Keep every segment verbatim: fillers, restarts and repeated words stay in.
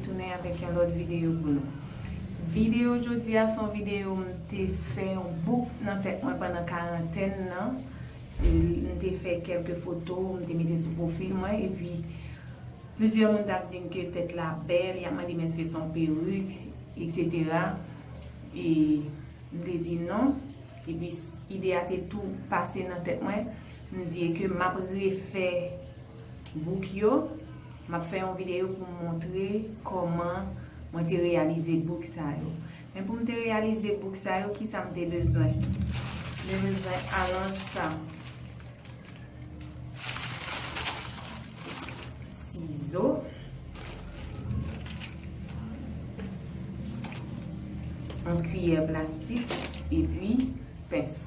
Tounen avèk yon lòt videyo pou nou. Videyo jodi a se yon videyo m te fè yon bouk nan tèt mwen pandan karantèn nan. E m te fè kèlke foto, m te mete sou pwofil mwen, epi plizyè moun t ap di m ke tèt la bèl, y ap mande m èske se yon perik, etsetera. E m te di non. Epi ide a te tou pase nan tèt mwen. M di ke m ap refè bouk yo. M ap fè yon videyo pou m montre kòman mwen te reyalize bouk sa yo. Men pou m te reyalize bouk sa yo, kisa m te bezwen? M te bezwen alonj sa. Sizo, yon kiyè plastik, epi pens.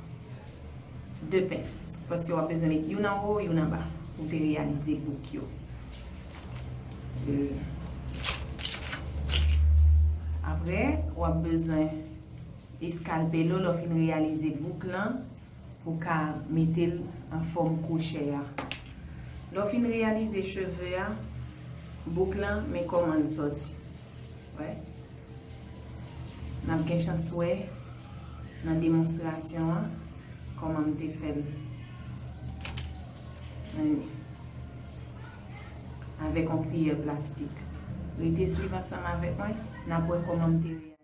De pens. Paske w ap bezwen met youn anwo, youn anba pou w te reyalize bouk yo. E, apre, w ap bezwen eskalpelo lè w fin reyalize bouk lan. Ou ka mete l an fòm kwochè a. Lè w fin reyalize cheve a, bouk lan, men kòman l sòti. Wè. N ap gen chans wè nan demonstrasyon an kòman m te fè l. Ann. Avèk yon kiyè plastik. Rete swiv ansanm avèk mwen, n ap wè kòman m te reyalize.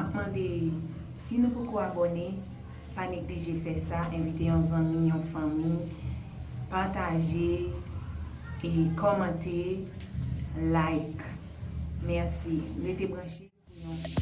M ap mande, si nou poko abòne, pa neglije fè sa, envite yon zanmi, yon fanmi, pataje, e kòmante, like. Mèsi. Rete branche pou yon